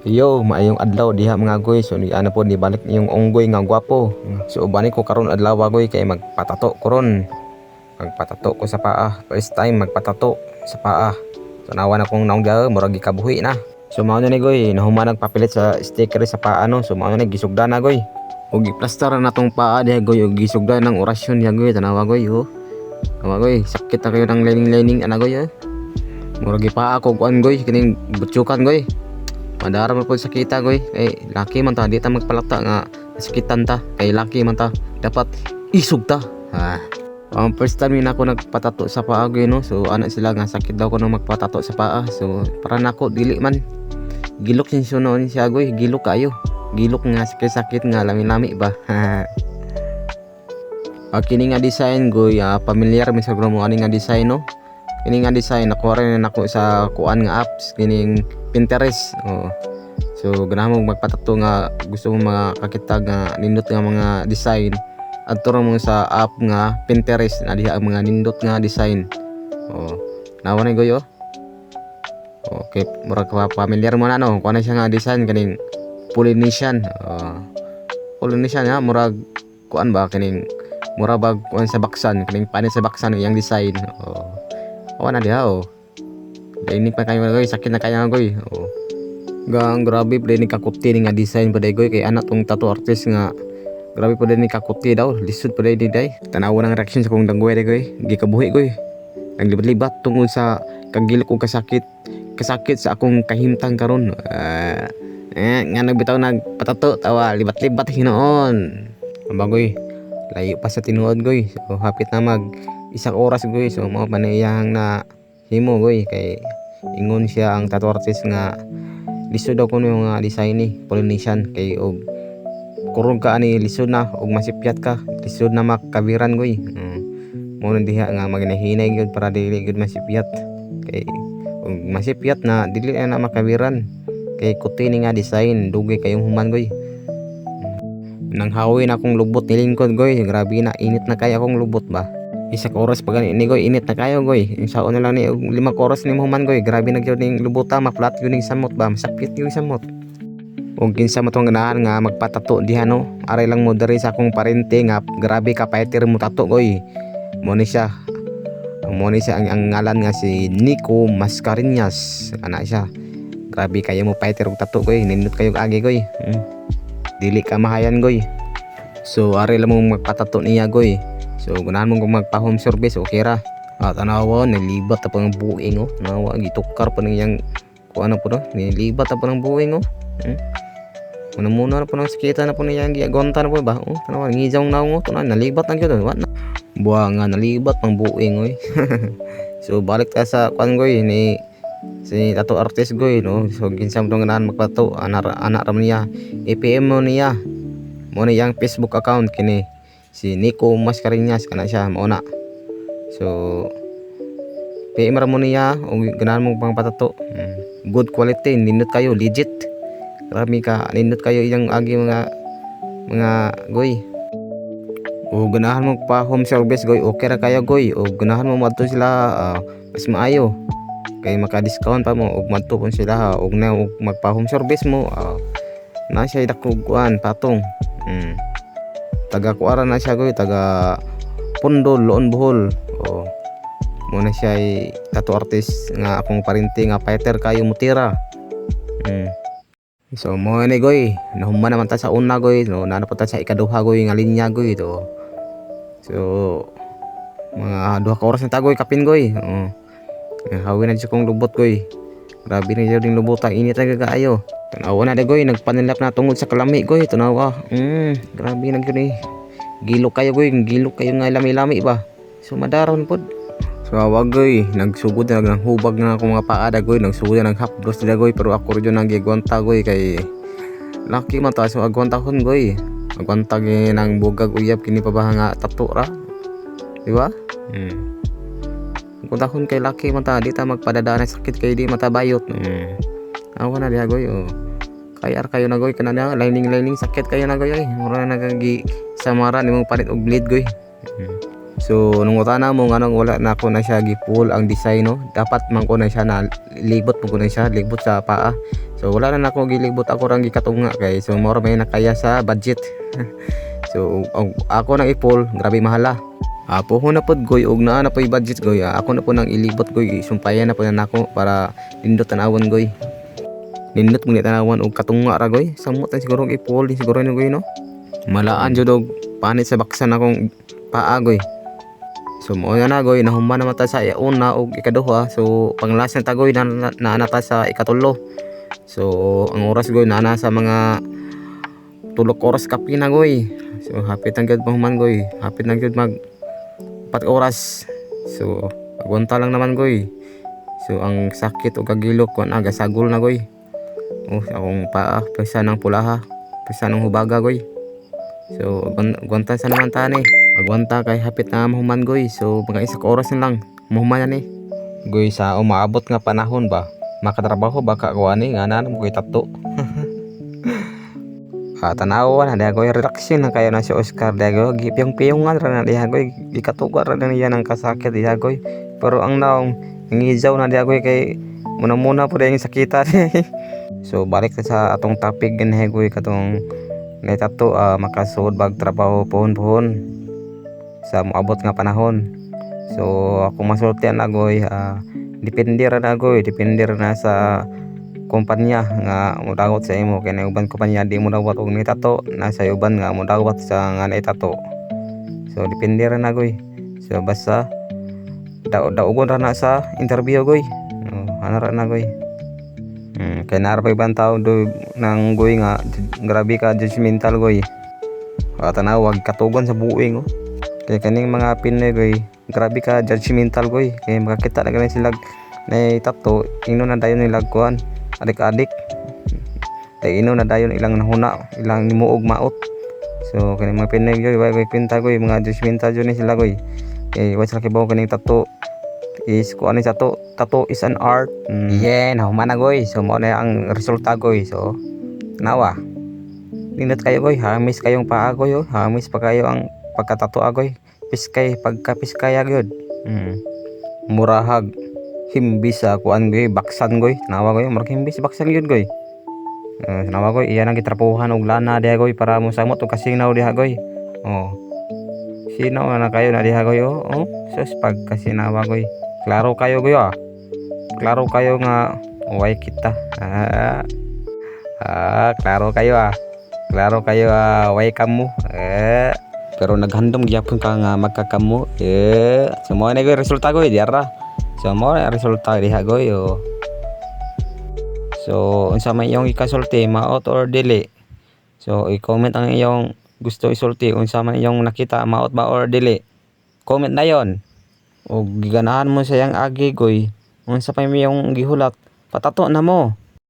Yo, maayong adlaw diha, mga goy. So ni ana po ni balik niyong unggoy nga gwapo. So ubani ko karon adlaw, goy, kay magpatato ko ron. Magpatato ko sa paa. First time magpatato sa paa. So nawa na kong naong diha, murag gikabuhi na. So mao na ni, goy, nahuman nagpapilit sa sticker sa paa, no. So mao na ni gisugda na, goy. Ug giplastar na natong paa diha, goy, ug gisugda ng orasyon diha, goy, tanawa, goy, oh. Tanawa, goy, sakit na kayo ng lining-lining ana, goy, oh. Murag gipaa ko kuan, goy, kining butsukan, goy. Madara man po sakita, goy, kay laki man ta, di ta magpalata nga sakitan ta, kay laki man ta, dapat isog ta. Ha. Ang first time yun ako nagpatato sa paa, goy, no. So ana sila nga sakit daw ko nang magpatato sa paa. So para nako dili man. Gilok sin sunon siya, goy, gilok kayo. Gilok nga sakit-sakit nga lami-lami ba. Ah, kini nga design, goy, familiar mi sa mo ani nga design, no. Kini nga design nakuha rin nako sa kuan nga apps kining Pinterest. Oh. So ganahan mo magpatato nga gusto mo makakita nga nindot nga mga design, adto ra mo sa app nga Pinterest na diha ang mga nindot nga design. Oh. Nawa na, goy, oh. Okay, murag ka familiar mo na, no. Kuan na siya nga design kaning Polynesian. Oh. Polynesian ha, murag kuan ba kining murag bag kuan sa baksan, kining panit sa baksan iyang design. Oh. Oh na diha, oh. Dainig pa kayo, goy, sakit na kayo, goy. Oh. Gang grabe pa ni kakuti ni nga design pa goy, kay anak tong tattoo artist nga grabe pa ni kakuti daw, lisod pa ni day. Tanawa ng reaction sa kong danggoy goy, gikabuhi, goy. Naglibat-libat tungod sa kagilok og kasakit, kasakit sa akong kahimtang karon. Ah, eh, nga nagbitaw nagpatato tawa libat-libat hinuon. Bagoy, layo pa sa tinuod, goy. So hapit na mag isang oras, goy. So mao pa na iyang na himo, goy, kay ingon siya ang tattoo artist nga lisod daw kuno yung nga design ni Polynesian, kay og kurog ka ani lisod na og masipyat ka, lisod na makabiran, goy. Mo na diha nga maginahinay gyud para dili gyud masipyat, kay og masipyat na dili na makabiran, kay kuti ni nga design, dugay kayong human, goy. Nang hawi na akong lubot ni lingkod, goy, grabe na, init na kay akong lubot ba. Isa ka oras pa gani ni, goy, init na kayo, goy. Saon na lang ni og 5 ka oras ni mahuman, goy, grabe na gyud ning lubuta, maflat gyud ning samot ba, masakit gyud samot. Og kinsa mo tong ganahan nga magpatato diha, no, aray lang mo diri sa akong parente nga grabe ka fighter mo tato, goy. Mo ni siya. Mo ni siya ang ngalan nga si Nico Mascareñas. Ana siya. Grabe kayo mo fighter og tato, goy, nindot kayo agi, goy. Dili ka mahayan, goy. So ari lang mo magpatato niya, goy. So ganahan mo kung magpa home service, okay ra. Ah, tanawa, nilibat na pa ng buing, oh. Nawa gitukar pa ng iyang kuan na po, no. Nilibat na pa ng buing, oh. Muna muna na po ng sakita na po niya giagwanta na po ba? Oh, tanawa ngijaw naong, oh, tanawa nalibat na gyud, oh. Wa na. Buwa nga nalibat pang buing, oy. So balik ta sa kuan, goy, ni si tattoo artist, goy, no. So kinsa mo tong ganahan magpatato, ana ana ra man niya. I-PM mo niya. Mo ni iyang Facebook account kini si Nico Mascareñas kana siya, mao na. So PM ra mo niya og ganahan mo pang patato. Good quality, nindot kayo, legit. Grabe ka, nindot kayo iyang agi mga goy. O ganahan mo pa home service, goy, okay ra kayo, goy. O ganahan mo madto sila, mas maayo. Kay maka-discount pa mo og madto pun sila ha. Og na og magpa home service mo, na siya dako kuan patong. Taga kuara na siya, goy, taga Pundo, Loon, Bohol. O mo na siya ay tattoo artist nga akong parente nga fighter kayo mutira. So mo ni, goy, nahuman naman ta sa una, goy, no, naa pa ta sa ikaduha, goy, nga linya, goy, to. So mga 2 ka oras na ta, goy, kapin, goy. Oo. Hawi na jud kong lubot, goy. Grabe na jud ning lubot, ang init na kaayo. Tanawa na de, goy, nagpanilap na tungod sa kalami, goy, tanawa. Grabe na gyud eh. Gilok kayo, goy, gilok kayo nga lami-lami ba. So madaron pod. So awag, goy, nagsugod na nang hubag na akong mga paa da, goy, nagsugod na nang hapdos da, goy, pero ako rin nang gigwanta, goy, kay laki man ta, so agwantahon, goy. Agwanta gyud nang bugag uyab kini pa ba nga tato ra. Di ba? Agwantahon kay laki man ta, di ta magpadada ng sakit kay di matabayot. Awa na diha, goy, oh. Kayar kayo na, goy, kana na lining lining sakit kayo na, goy, oy. Mura na nagagi samara nimong palit og blade, goy. So nangutana mo nganong wala na ako na siya gi-full ang design, no. Dapat man ko na siya na libot mo ko na siya libot sa paa. So wala na nako gilibot, ako rang gikatunga kay so mao ra may nakaya sa budget. So og ako nang i-full, grabe mahala. Puhon na pod goy og naa na po'y budget goy. Ako na po nang ilibot goy, sumpayan na po na nako para nindot tan-awon goy. Nindot mo ni tan-awan og katunga ra goy. Samot na siguro og i-full din siguro ni goy, no. Malaan jud og panit sa baksan akong paa goy. So mao na goy, nahuman na man ta sa una ug ikaduha. So pang-last na ta goy, na, na, na ta sa ikatulo. So ang oras goy naa na sa mga 3 oras kapin na goy. So hapit na gyud mahuman goy. Hapit na gyud mag 4 oras. So agwanta lang naman goy. So ang sakit ug kagilok kuan na gasagol na goy. Oh, sa akong paa, pesa ng pulaha, pesa ng hubaga goy. So agwanta sa naman ta ni. Agwanta kay hapit na mahuman goy. So mga 1 ka oras na lang mahuman na ni. Goy, sa umaabot nga panahon ba, makatrabaho ba ka ko ani nga naa mo koy tattoo? Tanawa na diha goy, relaxing na kayo na si Oscar diha goy, gipiyong-piyongan ra na diha goy, gikatuga ra na niya ng kasakit diha goy. Pero ang naong ngizaw na diha goy kay muna-muna pud yung sakita. So balik ta sa atong topic ganhi goy, katong nay tattoo, makasuod bag trabaho puhon-puhon sa moabot nga panahon? So ako masulti ana goy, depende ra na goy, depende ra na sa kumpanya nga modawat sa imo, kay naay uban kumpanya di modawat og nay tattoo, naa say uban nga modawat sa nga nay tattoo. So depende ra na goy. So basta daugon ra na sa interview goy. Oh, ana ra na goy. Kay naa ra pay ibang tao do nang goy nga grabe ka judgmental goy. Tanawa katugon sa buing oh. Kay kaning mga Pinoy goy, grabe ka judgmental goy. Kay makakita na gani sila nay tattoo, ingnon na dayon nila kuan, adik-adik. Kay ingnon na dayon ilang nahuna, ilang nimuog maot. So kaning mga Pinoy goy, way goy kwenta goy, mga judgmental jud ni sila goy. Kay wa sila kibaw kaning tattoo is kuan ni tattoo, tattoo is an art. Yeah, nahuman na goy. So mao na ang resulta goy. So nawa. Nindot kayo goy, hamis kayong paa goy oh. Hamis pa kayo ang pagkatato goy. Piskay pagkapiskaya gyud. Murahag himbis sa kuan goy, baksan goy. Tanawa goy, murag himbis baksan gyud goy. Tanawa goy, iya nang gitrapuhan og lana diha goy para mosamot og kasinaw diha goy. Oh. Sinaw na kayo na diha goy oh. Oh, sus, pagkasinawa goy. Klaro kayo goy ah. Klaro kayo nga way kita. Ah, klaro kayo ah. Klaro kayo ah, way kamo. Eh, pero naghandom gyapon ka nga magkakamo. Eh, so mao na goy resulta goy diara. So mao na resulta diha goy oh. So unsa may iyong ikasulti, maot or dili? So i-comment ang iyong gusto isulti, unsa man iyong nakita, maot ba or dili? Comment na yon. Og giganahan mo sa iyang agi goy, unsa pa may iyong gihulat, patato na mo.